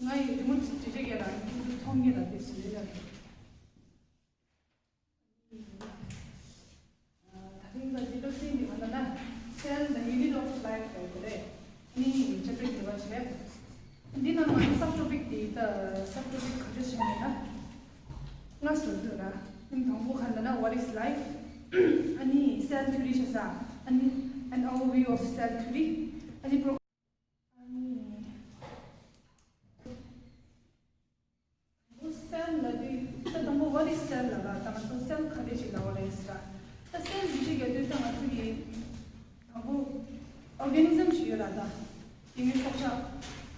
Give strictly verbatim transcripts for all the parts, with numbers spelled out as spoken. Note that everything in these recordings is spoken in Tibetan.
ང་ཡི་རི་མོ་ཅིག་བྲིས་བྱས་ཡ་ལ་ཁྱེད་ཚོ་མཐོང་ངེས་ལ་དེ་བྱས་ཡ་ལ། ད་རིང་ད་འདི་སློབ་ཚན་འདི་ག་ལ་ན་Cell the Unit of Life ལབ་ཡོད་རེད། ནི་ཅེ་པི་ཊི་བ་བྱས། འདི་ནང་ང་ཚོ་sub topic འདི་ད་sub topic ག་འདྲ་ཞིག་ཡིན་ན། ང་སོ་སོ་ལ་ཨིན་དང་པོ་ག་ལ་ན what is life? ཨ་ནི་cell theory བྱས་ས། ཨ་ནི་an overview of cell theory. ཨ་ནི་pro- ཨ་ནི། Cell ལབ་དུས་ད་དང་པོ་what is cell ལབ་ལ་ད་ང་ཚོ་cell ག་འདྲས་ཞིག་ལབ་པ་རེད་ཟེར། ད་cell འདི་ཅིག་ཡོད་དུས་ད་ང་ཚོ་གི་དང་པོ་organism ཞིག་ཡོད་ལ་ད། དེ་ནས་སྲོག་ཆགས།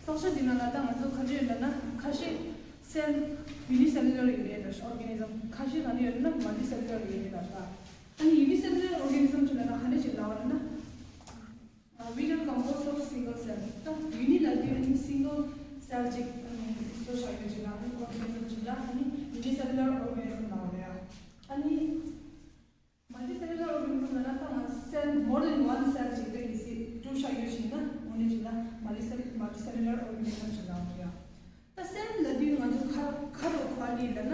སྲོག་ཆགས་འདི་ནང་ལ་ད་ང་ཚོ་ག་འདྲས་ཡོད་ལབ་ན་ཁ་ཤས་cell unicellular ཡོད་རེད་ད་organism ཁ་ཤས་ག་འདྲས་ཡོད་ལབ་ན་multicellular ཡོད་རེད་ད། ད་ནི་unicellular organism ཞིག་ལབ་ན་ག་འདྲས་ཞིག་ལབ་པ་རེད་ན། Which are composed of single cell. ད་uni ལབ་དུས་ཨ་ནི་single cell ཅིག་ཨ་ནི་བཟོ་བཞག་ཡོད་ཅིག་ལ་ཨ་ནི་organism ཅིག་ལ་ཨ་ནི་unicellular organism ལབ་རེད། ཨ་ནི་multicellular organism ལབ་ན་ད་ང་cell more than one cell ཅིག་ད་གི་སི་གྲུབ་བཞག་ཡོད་ཅིག་ན་འོ་ནི་ཅིག་ལ་multicell- multicellular organism ཅིག་ལབ་རེད། ད་cell ལབ་དུས་ང་ཚོ་ག་ག་རུ་གོ་བ་ལེན་ལབ་ན།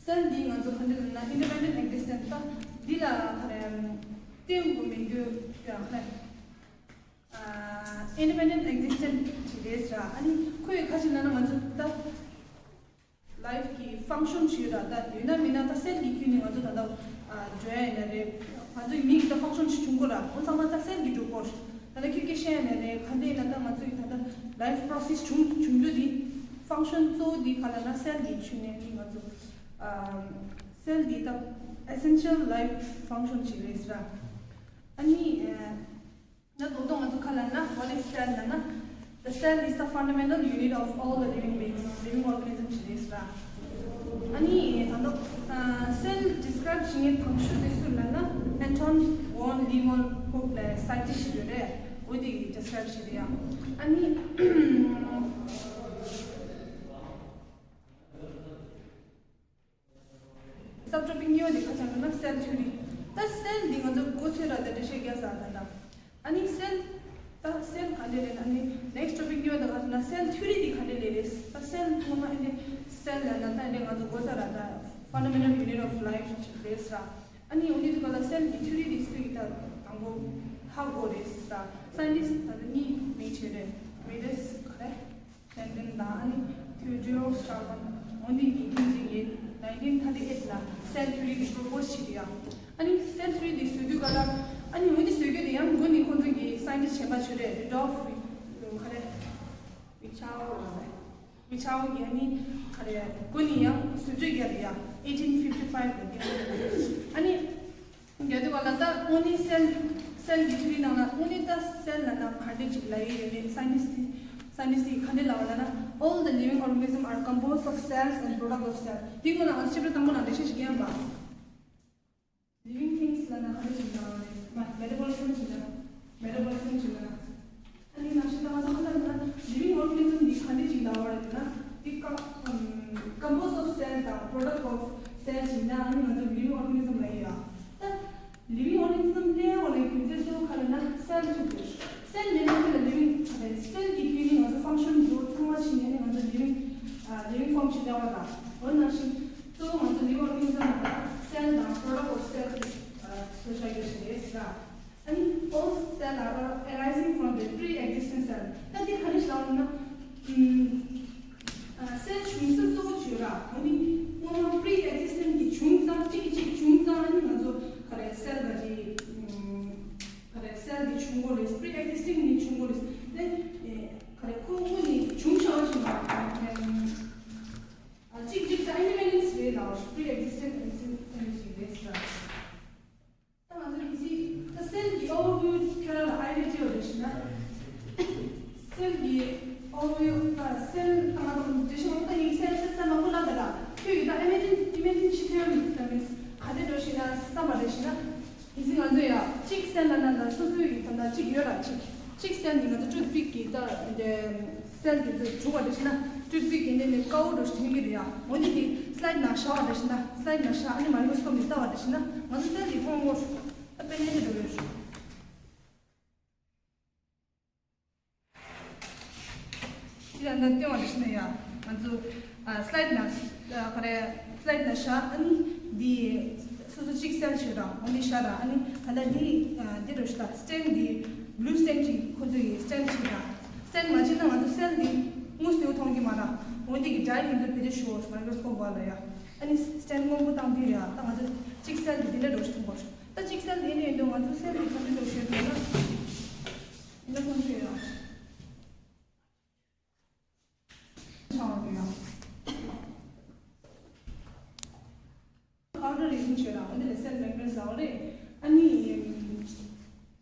cell འདི་ང་ཚོ་ག་འདྲ་ལབ་ན་independent existent ད་འདི་ལ་ག་རེ་བསྟེན་དགོས་མི་འདུག་ཡ་ག་རེ། ཨ་independent existent ཅིག་རེད་ཟེར། ཨ་ནི་ཁོས་ག་ཅིག་ལབ་ན་ང་ཚོ་ད་life གི་function ཞིག་ཡོད་ར། ད་ཡོད་ན་མེད་ན་ད་cell གི་བརྒྱུད་ནས་ང་ཚོ་ད་ལྟ་ཨ་འགྲོ་ཡ་ཡིན་ན་རེད། ང་ཚོའི་མིག་གི་ད་function ཞིག་བྱུང་དགོས་ར། འོ་ཚང་མ་ད་cell གི་འགྲོ་དགོས། ད་ལྟ་ཁྱོད་སྐད་བཤད་ཡ་ན་རེད། ག་འདྲ་ཡིན་ན་ད་ང་ཚོའི་ད་ལྟ་life process བྱུང་བྱུང་རྒྱུ་འདི་function གཙོ་བོ་འདི་ག་ལབ་ན་cell གི་བརྒྱུད་ནས་ནི་ང་ཚོ་ཨ་cell འདི་ད་essential life function ཞིག་རེད་ཟེར། ཨ་ནི་ཨ། ད་དོན་དུ་ང་ཚོ་ག་ལབ་ན་what is cell ལབ་ན། The cell is the fundamental unit of all the living beings, living organism ཞིག་རེད་ཟེར། ཨ་ནི་ད་ལྟ་cell describe བྱེད་མཁན་དང་ཤོས་དེ་སུ་ལབ་ན་Anton von Leeuwenhoek ལབ་scientist ཞིག་ཡོད་རེད། འོ་དེ་གིས་describe བྱས་རེད་ཡ། ཨ་ནི། Subtopic གཉིས་པ་དེ་ག་ཅང་ལབ་ན་cell theory། ད་cell འདི་ང་ཚོ་མགོ་ཚོས་ར་ད་འགྲེལ་བཤད་རྒྱག་ས་ད་ད། ཨ་ནི་cell། ད་cell ག་འདྲ་རེད་ཨ་ནི་next topic གཉིས་པ་དེ་ག་ཅང་ལབ་ན་cell theory འདི་ག་འདྲ་ལས་རེད། ད་cell ཐོག་མ་ཨ་ནི་cell ལབ་ན་ད་འདི་ང་ཚོ་མགོ་ཚོས་ར་ད་fundamental unit of life ཞིག་རེད་ཟེར། ཨ་ནི་འོ་ནི་དེ་ག་ལ་cell གི་theory འདི་སུ་ཡིས་ད་དང་པོ་ཧ་གོ་རེད་ཟེར། scientist ད་ད་གཉིས་མེད་བྱས་རེད། མེ་ཏེས་ག་རེད། Langdon དང་ཨ་ནི་Theodore Chardin འོ་ནི་གི་ཁྱིམ་གཅིག་གིས་nineteen thirty eight ལ་cell theory འདི་propose བྱས་ཡ། ཨ་ནི་cell theory འདི་བཟོ་དུས་ག་ལ་ཨ་ནི་འོ་ནི་བཟོ་རྒྱུ་དེ་ཡང་མགོ་ནས་ཁོང་ཚོ་གི་scientist གཞན་པ་བྱས་རེད། Rudolf ག་རེ་Virchow Virchow གི་ཨ་ནི་ག་རེ་མགོ་ནས་ཡང་བཟོ་བཅོས་བརྒྱབ་ཡ་eighteen fifty five ལ་དེ་ཨ་ནི། རྒྱ་དུས་བ་ལ་ད་དངོས་གནས་cell cell གི་ཐུ་རིའི་ནང་ལ་དངོས་གནས་ད་cell ལ་ན་ག་འདྲས་ཅིག་ལབ་ཡི་ཡོད་རེད། scientist དེ་scientist དེ་ག་འདྲས་ལབ་པ་ལ་ན། All the living organisms are composed of cells and product of cell. དེ་སྔོན་ལ་ང་ཚོ་ཆེ་བྲ་དང་པོ་ནང་འགྲེལ་བཤད་ཞིག་ཡིན་པ། living things ལ་ན་ག་འདྲས་ཅིག་ལབ་པ་རེད། མ་metabolism ཅིག་ལ་metabolism ཅིག་ལ་ན། ཨ་ནི་ནང་བཞིན་ད་ང་ཚོ་ཁ་ལ་ན་living organism འདི་ག་འདྲས་ཅིག་ལབ་པ་རེད་ན། འདི་ཀ་ཨམ་composed of cell དང་product of cell ཅིག་ན་ཨ་ནི་ང་ཚོ་living organism ལབ་ཡ། ད་living organism ལས་འོ་ལ་རྒྱུ་མཚན་གཙོ་བོ་ག་རེ་ན་cell ཅིག་རེད། cell མེད་ན་ཁྱོད་ལ་living ག་རེ་cell གི་བརྒྱུད་ནས་ང་ཚོ་function འདུ་ཚང་མ་ཕྱིན་ནས་ནི་ང་ཚོ་living ཨ་living form ཞིག་ལབ་པ་ར། འོ་ནང་བཞིན་གཙོ་བོ་ང་ཚོ་living organism ལ་cell དང་product of cell ཨ་བཟོ་བྱ་རྒྱུ་ཞིག་རེད་ཟེར་ར། ཨ་ནི་all cell are arising from the pre-existing cell. ད་འདི་ག་རེ་ཞིག་ལབ་ན། ཨམ། cell བྱུང་ས་གཙོ་བོ་བརྗོད་ར། འོ་ནི་སྔོན་མ་pre-existent གི་བྱུང་ཙང་གཅིག་གིས་གཅིག་བྱུང་ཙང་ཨ་ནི་ང་ཚོ་ག་རེ་cell ག་ཅི། ག་རེ་cell གི་བྱུང་གོ་རེད། pre-existing ནི་བྱུང་གོ་རེད། ནི་ག་རེ་ཁོ་ཁོ་ནི་བྱུང་བཞག་བཞིན་པ། གཅིག་གཅིག་ད་independence རེད་ལ། pre-existent existent ཞིག་རེད་ཟེར། ད་ང་ཚོ་གི་སི་ད་cell གི་overview ཁྱོད་རང་ལ་idea ཅི་ཡོད་རེད་ཞུ་ན། cell གི་overview ད་cell ད་ང་ཚོ་འགྲེལ་བཤད་མང་པོ་ད་ཡིག་cell cell ད་མང་པོ་ལབ་ད་ད་ཁྱོད་ཡིག་ད་imagine imagine ཕྱི་ཐོན་ད་མིན་ག་དེ་འགྲོ་ཞུ་ན་བསམ་པ་རེད་ཞུ་ན། གལ་སྲིད་ང་ཚོ་ཡ་གཅིག་cell ལ་ན་ད་སོ་སོའི་གི་ད་ད་གཅིག་ཡོད་ར་གཅིག་གཅིག་cell ནི་ང་ཚོ་toothpick གི་ད་འདི་cell གི་ཚོ་བྱུང་བ་རེད་ཞུ་ན། toothpick གི་ནི་ནི་དཀར་པོ་འགྲོ་ཞུ་མི་གི་རེད་ཡ། འོ་ནི་དེ་slide ནང་བཞག་པ་རེད་ཞུ་ན། slide ནང་བཞག་ཨ་ནི་microscope ནི་ལྟ་བ་རེད་ཞུ་ན། ང་ཚོ་cell གི་མཐོང་ངོ་ད་དཔེ་ནན་དེ་འགྲོ་ཡོད་ཞུ། འདི་ ད་སྟོན་པ་དེ་ཤི་ན་ཡ། ང་ཚོ་ཨ་སི་ལའེ་ཌི་ན་ཨ་ག་རེ་སི་ལའེ་ཌི་ན་བཞག་ཨ་ནི་འདི་སོ་སོ་གཅིག་སེལ་ཞུ་ར་འོ་འདི་བཞག་ར་ཨ་ནི་ད་ལྟ་འདི་ཨ་འདི་རུ་ཤི་ད་སི་ཊེན་འདི་བྷུ་ལུ་སི་ཊེན་ཅིག་ཁོ་ཚོ་ཡི་སི་ཊེན་ཅིག་ར་སི་ཊེན་མ་བྱེད་ན་ང་ཚོ་སེལ་འདི་དངོས་སུ་མཐོང་གི་མ་ར་འོ་འདི་གི་ཌའི་ང་ཚོ་བེད་སྤྱོད་ཞུ་མའི་ཀྲོ་སི་ཀོབ་བ་ལ་ཡ་ཨ་ནི་སི་ཊེན་སྔོན་པོ་བཏང་འདི་ར་ད་ང་ཚོ་གཅིག་སེལ་འདི་འདི་འདྲ་འགྲོ་ཞིག་མཐོང་གོ་ད་གཅིག་སེལ་འདི་ནས་ཡིན་དུས་ང་ཚོ་སེལ་འདི་ག་འདྲ་འགྲོ་ཞིག་ཡོད་ན་འདི་འདྲ་ཁོང་ཚོ་ཡ། ཆགས་ཡོད། ཨའུ་ཊར་རི་ལིང་ཆོས་རང་འོན་ཏེ་ལ་སེལ་མེམ་བྷ་རན་ཟ་བ་རེད། ཨ་ནི་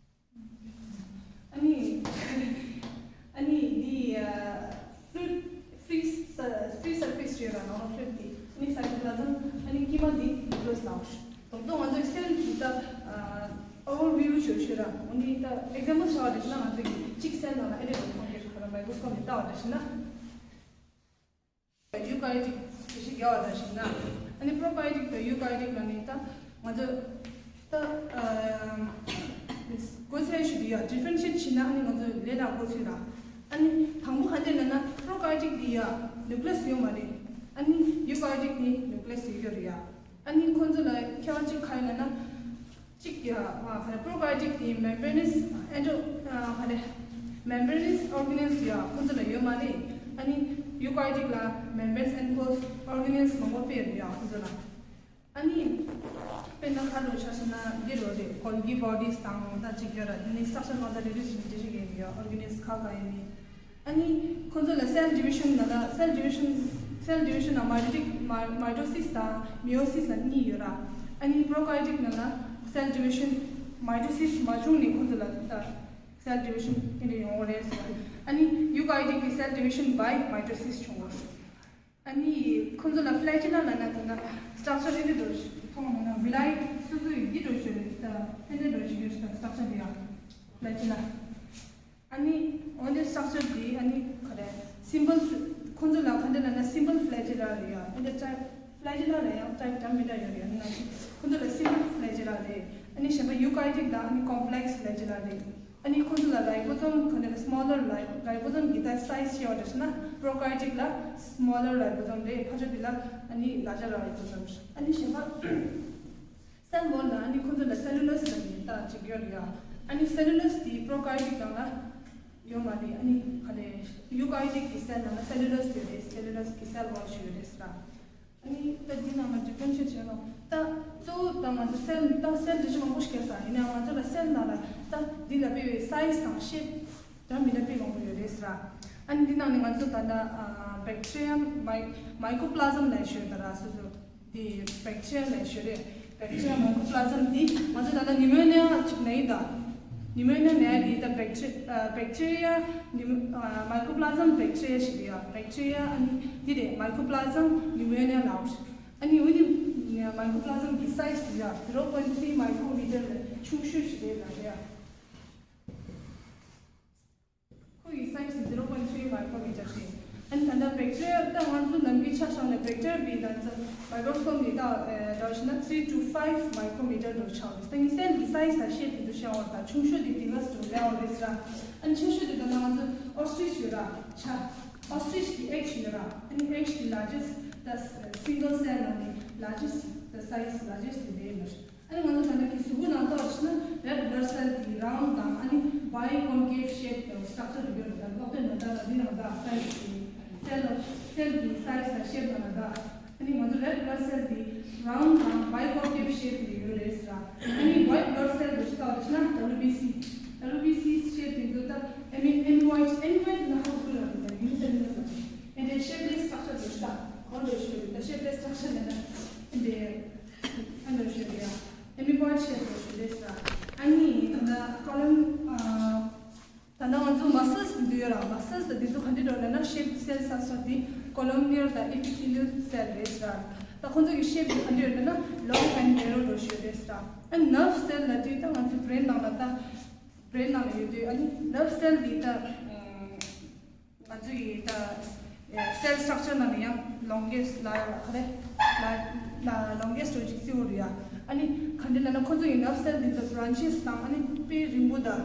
ཨ་ནི་ཨ་ནི་འདི་ཕུ་ལུ་ཌི་ཕི་རི་ཕི་རི་སར་ཕེ་སི་ཆོས་རང་ནང་ལ་ཕུ་ལུ་ཌི་འདི་ཨ་ནི་སའི་ཊོ་པི་ལ་ཛམ་ཨ་ནི་དཀྱིལ་མ་འདི་ནིའུ་ཀི་ལེ་སི་ལ་ཞུ། ད་ང་ཚོའི་སེལ་གྱི་ད་ཨོ་ཝར་བིའུ་ཞུ་ཞུ་ར་འོ་ནི་ད་ཨེག་ཛམ་པལ་ཆགས་པ་རེད་ན་ང་ཚོའི་གཅིག་སེལ་ནང་ལ་ཨེ་རེ་རེ་མཐོང་གི་ཁ་ར་མའི་ཀྲོ་སི་ཀོབ་ནས་ལྟ་བ་རེད་ཞུ་ན། ཡུ་ཀ་རི་ཡོ་ཊིག་དེ་ཞིག་རྒྱག་པ་ཞིག་ན། ཨ་ནི་པྲོ་ཀ་རི་ཡོ་ཊིག་དང་ཡུ་ཀ་རི་ཡོ་ཊིག་ལ་ནི་ད་ང་ཚོ་ད་གོ་ཚད་ཞུ་དུས་ཡ་ཌི་ཕེ་རེན་ཤི་ཡེ་ཊི་བྱེད་ན་ཨ་ནི་ང་ཚོ་ལས་ལ་གོ་ཚུལ་ལ། ཨ་ནི་དང་པོ་ག་འདྲས་ལབ་ན་པྲོ་ཀ་རི་ཡོ་ཊིག་དེ་ཡ་ནིའུ་ཀི་ལེ་སི་ཡོད་མ་རེད། ཨ་ནི་ཡུ་ཀ་རི་ཡོ་ཊིག་དེ་ནིའུ་ཀི་ལེ་སི་ཡོད་ཀྱི་རེད་ཡ། ཨ་ནི་ཁོང་ཚོ་ལ་ཁྱད་པར་གཅིག་ག་ཡོད་ལབ་ན། གཅིག་ཡ་ཨ་ག་རེ་པྲོ་ཀ་རི་ཡོ་ཊིག་དེ་མེམ་བྷ་རན་ནི་ཨེན་ཌོ་ཨ་ག་རེ་མེམ་བྷ་རན་ནི་ཨོར་ག་ནི་ཛི་ཡ་ཁོང་ཚོ་ལ་ཡོད་མ་རེད། ཨ་ནི་ཡུ་ཀ་རི་ཡོ་ཊིག་ལ་མེམ་བྷ་རན་ནི་ཨེན་ཀི་ལོ་སི་ཨོར་ག་ནི་ཛི་མང་པོ་དཔེ་ཡོད་ཡ་ཁོང་ཚོ་ལ། ཨ་ནི་དཔེར་ན་ཁ་ལོ་ཆ་བཞག་ན་འདི་རོ་རེད། གོལ་གི་བོ་ཌི་སི་དང་ད་གཅིག་ཡོད་ར། དེ་ནི་སི་ཊག་ཅར་མང་ཙམ་རེ་རེ་བཞིན་འབྲི་ཤེས་ཀྱི་ཡོད་ཡ་ཨོར་ག་ནི་ཛི་ཁ་ཁ་ཡིན་ནི། ཨ་ནི་ཁོང་ཚོ་ལ་སེལ་ཌི་བི་ཤན་ནང་ལ་སེལ་ཌི་བི་ཤན་སེལ་ཌི་བི་ཤན་ནང་མའི་ཊོ་ཊིག་མའི་མའི་ཊོ་སིས་དང་མེ་ཡོ་སིས་ལ་གཉིས་ཡོད་ར། ཨ་ནི་པྲོ་ཀ་རི་ཡོ་ཊིག་ནང་ལ་སེལ་ཌི་བི་ཤན་མའི་ཊོ་སིས་མ་བྱུང་ནས་ཁོང་ཚོ་ལ་ད་སེལ་ཌི་བི་ཤན་དེ་འདྲ་ཡོང་བ་རེད་ཟེར། ཨ་ནི་ཡུ་ཀ་རི་ཡོ་ཊིག་གི་སེལ་ཌི་བི་ཤན་བའི་མའི་ཊོ་སིས་བྱུང་བ་རེད། ཨ་ནི་ཁོང་ཚོ་ལ་ཕི་ལེ་ཇེ་ལ་ལབ་ན་དེ་འདྲ་སི་ཊག་ཅར་དེ་འདྲ་འགྲོ་ཞིག་མཐོང་ན་ན་བི་ལའི་སོ་སོ་ཡི་འདི་འགྲོ་ཞིག་རེད། ད་དེ་འདྲ་འགྲོ་ཞིག་ཡོད་ཞིག་ད་སི་ཊག་ཅར་དེ་ཡང་ཕི་ལེ་ཇེ་ལ། ཨ་ནི་འོན་ཏེ་སི་ཊག་ཅར་འདི་ཨ་ནི་ག་རེ་སིམ་པལ་ཁོང་ཚོ་ལ་ག་འདྲ་ལབ་ན་སིམ་པལ་ཕི་ལེ་ཇེ་ལ་རེད་ཡ། འོན་ཏེ་ཊའིབ་ཕི་ལེ་ཇེ་ལ་ལ་ཡང་ཊའིབ་འདྲ་མི་འདྲ་ཡོད་རེད། ཨ་ནི་ང་ཚོ་ཁོང་ཚོ་ལ་སིམ་པལ་ཕི་ལེ་ཇེ་ལ་རེད། ཨ་ནི་གཞན་པ་ཡུ་ཀ་རི་ཡོ་ཊིག་དང་ཨ་ནི་ཀོམ་པི་ལེག་སི་ཕི་ལེ་ཇེ་ལ་རེད། ཨ་ནི་ཁོང་ཚོ་ལ་རའི་བོ་ཛོམ་ག་འདྲ་སི་མོ་ལར་ལ་རའི་བོ་ཛོམ་གི་ད་སའི་ཛི་ཤེས་པ་འདྲ་ཞིག་ན་པྲོ་ཀ་རི་ཡོ་ཊིག་ལ་སི་མོ་ལར་རའི་བོ་ཛོམ་རེད། ཕར་ཕྱོགས་འདི་ལ་ཨ་ནི་ལ་ཇར་རའི་བོ་ཛོམ་རེད། ཨ་ནི་གཞན་པ། སེལ་ཝོལ་ལ་ཨ་ནི་ཁོང་ཚོ་ལ་སེ་ལུ་ལོ་སི་ལ་ནི་ད་ཅིག་ཡོད་རེད་ཡ། ཨ་ནི་སེ་ལུ་ལོ་སི་དེ་པྲོ་ཀ་རི་ཡོ་ཊིག་ནང་ལ་ཡོད་མ་རེད། ཨ་ནི་ག་རེ་ཡུ་ཀ་རི་ཡོ་ཊིག་གི་སེལ་ནང་ལ་སེ་ལུ་ལོ་སི་ཡོད་རེད། སེ་ལུ་ལོ་སི་གི་སེལ་ཝོལ་ཞིག་ཡོད་རེད་ཟེར། ཨ་ནི་ད་འདི་ནང་ལ་ཌི་ཕེ་རེན་ཤི་ཡེ་ཊི་བྱས་ན་ད་གཙོ་བོ་ད་ང་ཚོ་སེལ་ད་སེལ་འདྲ་ཞིག་མང་པོ་ཞིག་སྐྱེས་ས་ཡིན་ན་ང་ཚོ་ལ་སེལ་ནང་ལ་ད་འདི་ལ་དཔེ་བའི་སའི་ཛི་དང་ཤེབ་འདྲ་མི་འདྲ་དཔེ་མང་པོ་ཡོད་རེད་ཟེར། ཨ་ནི་འདི་ནང་ནས་ང་ཚོ་ད་ལྟ་བེག་ཊི་རི་ཡ་མའི་མའི་ཀོ་པི་ལ་ཛམ་ལབ་ཤོད་ད་ར་སོ་སོ། དེ་བེག་ཊི་རི་ཡ་ལབ་ཤོད་རེད། བེག་ཊི་རི་ཡ་མའི་ཀོ་པི་ལ་ཛམ་དེ་ང་ཚོ་ད་ལྟ་ནིའུ་མོ་ནི་ཡ་ཅིག་ན་ཡིན་ད། ནིའུ་མོ་ནི་ཡ་ན་ཡ་དེ་ད་བེག་ཊི་རི་ཨ་བེག་ཊི་རི་ཡ་ནིའུ་ཨ་མའི་ཀོ་པི་ལ་ཛམ་བེག་ཊི་རི་ཡ་ཞིག་རེད་ཡ། བེག་ཊི་རི་ཡ་ཨ་ནི་དེ་རེད། མའི་ཀོ་པི་ལ་ཛམ་ནིའུ་མོ་ནི་ཡ་ལབ་རེད། ཨ་ནི་འོ་དེ་མའི་ཀོ་པི་ལ་ཛམ་གི་སའི་ཛི་དེ་ཡ་zero point three micrometer ལས་ཆུང་ཤོས་ཤིག་རེད་ལབ་རེད་ཡ། ཁོ་ཡི་སའི་ཛི་zero point three micrometer རེད། ཨ་ནི་ད་ལྟ་བེག་ཊི་རི་ཡ་ད་ང་ཚོ་ནམ་རྒྱུན་ཆ་བཞག་ནས་བེག་ཊི་རི་ཡ་བི་ད་ཚོ་མའི་ཀྲོ་སི་ཀོབ་ནས་ད་འདྲ་བ་ཞིག་ན་three to five micrometer འདྲ་ཆགས་རེད། ད་ངས་སེལ་གྱི་སའི་ཛི་ད་ཤེབ་དེ་ཚོ་བཤད་བར་ད་ཆུང་ཤོས་དེ་དེ་ག་ཚོ་རེད་བ་རེད་ཟེར། ཨ་ནི་ཆེ་ཤོས་དེ་ད་ལྟ་ང་ཚོ་ཨོ་སི་ཊི་རི་ཆི་ཡོད་ར་ཆ་ཨོ་སི་ཊི་རི་ཆི་གི་ཨེག་ཡོད་ར། ཨ་ནི་ཨེག་དེ་largest ད་single cell ནང་ནས་largest ད་size largest དེ་རེད་ལ། ཨ་ནི་ང་ཚོ་ད་ལྟ་གི་གཟུགས་པོ་ནང་ལྟ་བ་ཞིག་ན་red blood cell གྱི་round དང་ཨ་ནི་biconcave shape དང་structure དེ་ཡོད་རེད། ད་ལྟ་ནང་ལྟ་ལ་འདི་ནང་ལྟ་size གྱི་cell cell གྱི་size དང་shape ནང་ལ་ལྟ། ཨ་ནི་ང་ཚོ་red blood cell གྱི་round དང་biconcave shape དེ་ཡོད་རེད་ཟེར། ཨ་ནི་white blood cell དེ་ལྟ་བ་ཞིག་ན་W B C W B C shape དེ་ཚོ་ད་ཨ་ནི་amoeboid amoeboid ན་ཧ་གོ་ལ་རེད། ད་ཡུལ་ཟེར་ན་ད་ཨ་ནི་shapeless structure དེ་ལྟ་གོ་འདྲ་ཞིག་རེད། ད་shapeless structure ན་ད་ཨ་ནི། ཨ་འདྲ་ཞིག་རེད་ཡ། amoeboid shape ཞིག་རེད་ཟེར། ཨ་ནི་ད་ལྟ་column ཨ་ད་ལྟ་ང་ཚོ་muscles འདི་ཡོད་ར། muscles དེ་ཚོ་ག་འདྲ་འགྲོ་ལབ་ན་shape cell ས་སོ་དེ་columnar དང་epithelial cell རེད་ཟེར། ད་ཁོང་ཚོ་གི་shape དེ་ག་འདྲ་ཡོད་ལབ་ན་long and narrow འགྲོ་ཞིག་རེད་ཟེར། ཨ་nerve cell ལ་དེ་ད་ང་ཚོ་brain ནང་ལ་ད་brain ནང་ལ་ཡོད་དུས་ཨ་ནི་nerve cell དེ་ད་ང་ཚོ་ཡི་ད་cell structure ནང་ནས་ཡང་longest ལ་ག་རེ་ལ་ལ་longest འོ་ཅིག་བརྩི་འོ་རེད་ཡ། ཨ་ནི་ག་འདྲ་ལབ་ན་ཁོ་ཚོ་ཡི་nerve cell འདི་ཚོ་branches དང་ཨ་ནི་དཔེ་རིང་པོ་དང་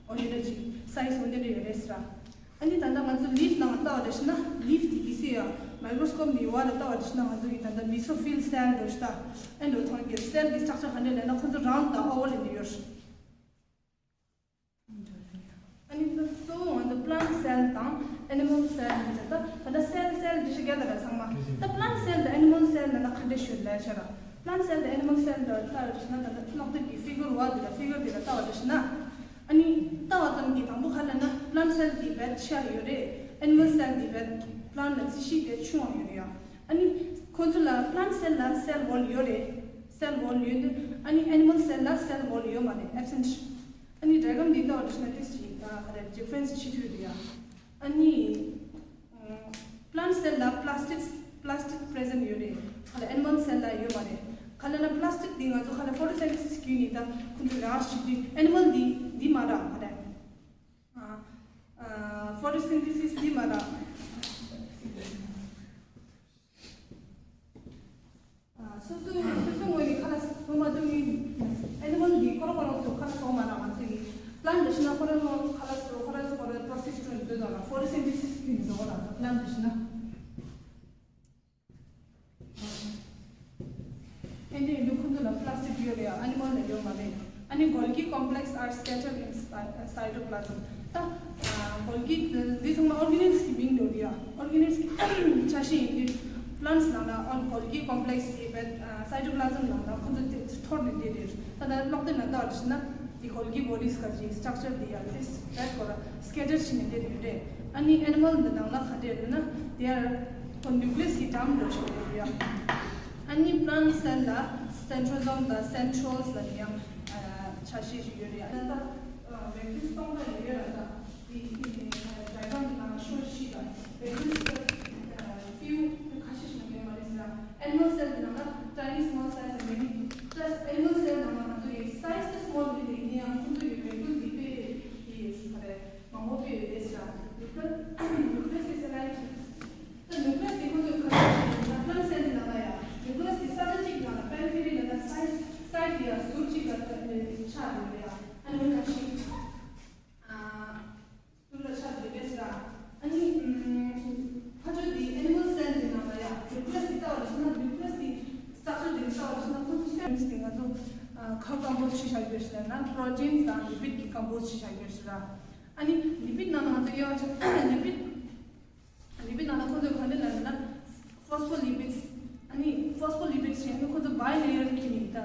འོ་དེ་འདྲ་ཅིག་size འོ་དེ་འདྲ་ཡོད་རེད་ཟེར། ཨ་ནི་ད་ལྟ་ང་ཚོ་ལིབ་ནང་ལྟ་བ་རེད་ཤི་ན་ལིབ་དེ་གི་སི་ཡ་མའི་ཀྲོ་སི་ཀོབ་ནི་བ་ལ་ལྟ་བ་རེད་ཤི་ན་ང་ཚོ་གི་ད་ལྟ་མི་སོ་ཕིལ་སེལ་རེད་ཤི་ད་ཨེན་ཌོ་ཐོན་གི་སེལ་གི་སི་ཊག་ཅར་ག་འདྲ་ལས་ན་ཁོ་ཚོ་རའུན་ཌི་དང་ཨོ་ཝལ་ལ་ཡོད་ཤི། ཨ་ནི་ད་གཙོ་བོ་ང་ཚོ་པི་ལན་ཊི་སེལ་དང་ཨེ་ནི་མལ་སེལ་གི་ད་ད་ལྟ་སེལ་སེལ་འདི་ཤི་རྒྱ་ད་ར་ཚང་མ་ད་པི་ལན་ཊི་སེལ་དང་ཨེ་ནི་མལ་སེལ་ལ་ན་ག་འདྲ་ཤོད་ལས་ཤ་ར། པི་ལན་ཊི་སེལ་དང་ཨེ་ནི་མལ་སེལ་ལ་ལྟ་བ་རེད་ཤི་ན་ད་ལྟ་ཀློག་དེབ་ཀྱི་ཕི་གར་བ་འདི་ལ་ཕི་གར་འདི་ལ་ལྟ་བ་རེད་ཤི་ན། ཨ་ནི་ལྟ་བ་ཙམ་གྱིས་དང་པོ་ག་ལ་ན་པི་ལན་ཊི་སེལ་འདི་བེད་ཆེ་ཡོད་རེད། ཨེ་ནི་མལ་སེལ་འདི་བེད་པི་ལན་ཊི་ལ་རྩི་ཤིང་དེ་ཆུང་བ་ཡོད་རེད་ཡ། ཨ་ནི་ཁོ་ཚོ་ལ་པི་ལན་ཊི་སེལ་ལ་སེལ་ཝོལ་ཡོད་རེད། སེལ་ཝོལ་ཡོད་འདུག་ཨ་ནི་ཨེ་ནི་མལ་སེལ་ལ་སེལ་ཝོལ་ཡོད་མ་རེད། ཨེབ་སེན་ཊི། ཨ་ནི་ཌའི་གྷི་རམ་འདི་ལྟ་བ་རེད་ཤི་ན་ཏིས་ཅིག་ད་ག་རེ་ཌི་ཕ་རེན་སི་ཆེ་ཤོས་རེད་ཡ། ཨ་ནི། པི་ལན་ཊི་སེལ་ལ་པི་ལ་སི་ཊིག་པི་ལ་སི་ཊིག་པི་རེ་ཛེན་ཊི་ཡོད་རེད། ཁ་ལ་ཨེ་ནི་མལ་སེལ་ལ་ཡོད་མ་རེད། ཁ་ལ་ན་པི་ལ་སི་ཊིག་འདི་ང་ཚོ་ཁ་ལ་ཕོ་ཊོ་སེན་ཐེ་སིས་བརྒྱུད་ནས་ད་ཁོ་ཚོ་ར་ཞིག་དུས་ཨེ་ནི་མལ་འདི་འདི་མ་ར་ཁ་ལ་ཕོ་ཊོ་སེན་ཐེ་སིས་འདི་མ་ར། སོ་སོ་སོ་སོ་ངོས་ནས་ཁ་ལ་སོ་མ་ཐུབ་ནི་ཨེ་ནི་མལ་འདི་ཁོ་རང་ཁོ་རང་ཚོ་ཁ་ལ་སོ་མ་ར་ང་ཚོ་ཡི་པི་ལན་ཊི་འདི་ཤི་ན་ཁོ་རང་ཁོ་རང་ཁ་ལ་སོ་ཁོ་རང་ཚོ་ཁོ་རང་པོ་རོ་སེ་སི་ཊི་འདི་དང་ཕོ་ཊོ་སེན་ཐེ་སིས་འདི་འདི་ཁོ་རང་པི་ལན་ཊི་འདི་ཤི་ན། ཨེ་འདྲ་ཡིན་དུས་ཁོ་ཚོ་ལ་པི་ལ་སི་ཊིག་ཡོད་རེད། ཨེ་ནི་མལ་ལ་ཡོད་མ་རེད། ཨ་ནི་གོལ་ཀི་ཀོམ་པི་ལེག་སི་ཨར་སི་ཀེ་ཊར་ཨིན་སའི་ཊོ་པི་ལ་ཛམ། ད་གོལ་ཀི་འདི་ཚང་མ་ཨོར་ག་ནི་ཛི་གི་མིང་འདྲ་རེད་ཡ། ཨོར་ག་ནི་ཛི་གི་ཆ་ཤས་ཡིན་དུས་པི་ལན་ཊི་ནང་ལ་ཨོར་གོལ་ཀི་ཀོམ་པི་ལེག་སི་དེ་བེད་སའི་ཊོ་པི་ལ་ཛམ་ནང་ལ་ཁོ་ཚོ་དེ་འཐོར་ནས་བསྡད་རེད། ད་ད་ཀློག་དེབ་ནང་ལྟ་བ་ཞིག་ན། དེ་གོལ་ཀི་བོ་ཌི་སི་ག་ཅིག་སི་ཊག་ཅར་དེ་ཡང་དེ་བེད་ཁོ་ར་སི་ཀེ་ཊར་བྱས་ནས་བསྡད་ཡོད་རེད། ཨ་ནི་ཨེ་ནི་མལ་འདི་ནང་ལ་ག་འདྲ་ཡོད་ན་དེ་ཡར་ཁོ་ནིའུ་ཀི་ལི་ཡ་སི་གི་ཌམ་འདྲ་ཞིག་ཡོད་ཡ། ཨ་ནི་པི་ལན་ཊི་སེལ་ལ་སེན་ཊོ་ཛོམ་དང་སེན་ཊི་རི་ཨོལ་ལ་ནི་ཡང་ཆ་ཤས་ཤིག་ཡོད་རེད། ཨ་ནི་ད་བེ་ཀི་སྟོང་ཕྲག་ཡོད་ར། ད་དེ་ཌའི་གྷི་རམ་ནང་ཤོ་ཤིག་ལ་བེ་ཀི་ཕིའུ་ཁ་ཤས་ཤིག་ཡོད་མ་རེད་ཟེར། ཨེ་ནི་མལ་སེལ་ནང་ལ་ཊའི་ནི་སི་མོལ་སའི་ཛི་ཨེན་ཌི་མེ་ནི་པ་ལ་སི་ཨེ་ནི་མལ་སེལ་ནང་ལ་ང་ཚོ་ཡི་སའི་ཛི་དེ་སི་མོལ་རེད་དེ་ཡིན་ཡང་ཁོང་ཚོ་ཡི་མོ་ལེ་ཀུལ་དེ་དཔེ་དེ་ཡོད་ཤུགས་རེད། མང་པོ་དཔེ་ཡོད་རེད་ཟེར། ནིའུ་ཀི་ལི་ཡ་སི་དེ་སི་ལའི་ད་ནིའུ་ཀི་ལི་ཡ་སི་དེ་ཁོང་ཚོ་ག་རེ་བྱས་ན་པ་ལ་སི་ཨེ་ནི་མལ་སེལ་ནང་ལ་ཡ་ནིའུ་ཀི་ལི་ཡ་སི་དེ་ས་ཆ་གཅིག་ནང་ལ་པེ་རི་ཕེ་རི་ལ་ད་སའི་སའི་ཌི་ཡ་ཟུར་གཅིག་ལ་ཆགས་ཡོད་རེད་ཡ། ཨ་ནི་ཁ་ཤས། ཨ། ཏུ་ལ་ཆ་དེ་བས་ར། ཨ་ནི་ཕ་ཆོས་དེ་ཨེ་ནི་མལ་སེལ་དེ་ནང་ལ་ཡ་ནིའུ་ཀི་ལི་ཡ་སི་དེ་ལྟ་བ་ཞིག་ན་ནིའུ་ཀི་ལི་ཡ་སི་དེ་སི་ཊག་ཅར་དེ་ལྟ་བ་ཞིག་ན་ཁོང་ཚོ་སེམས་དེ་ང་ཚོ་ཁ་ཀམ་པོ་སི་ཊི་བྱེད་བཞག་ཡོད་ཞིག་ན་པྲོ་ཊིན་དང་ལི་པིཌ་ཀྱི་ཀམ་པོ་སི་ཊི་བྱེད་བཞག་ཡོད་ཞིག་ར། ཨ་ནི་ལི་པིཌ་ནང་ལ་ང་ཚོ་དབྱེ་བ་ཆ་ལི་པིཌ། ལི་པིཌ་ནང་ལ་ཁོང་ཚོས་ག་འདྲ་ལབ་ན་ཕོ་སི་ཕོ་ལི་པིཌ། ཨ་ནི་ཕོ་སི་ཕོ་ལི་པིཌ་ཞེས་ནི་ཁོང་ཚོ་བྷའི་ལེ་ཡར་གྱི་ནི་ད་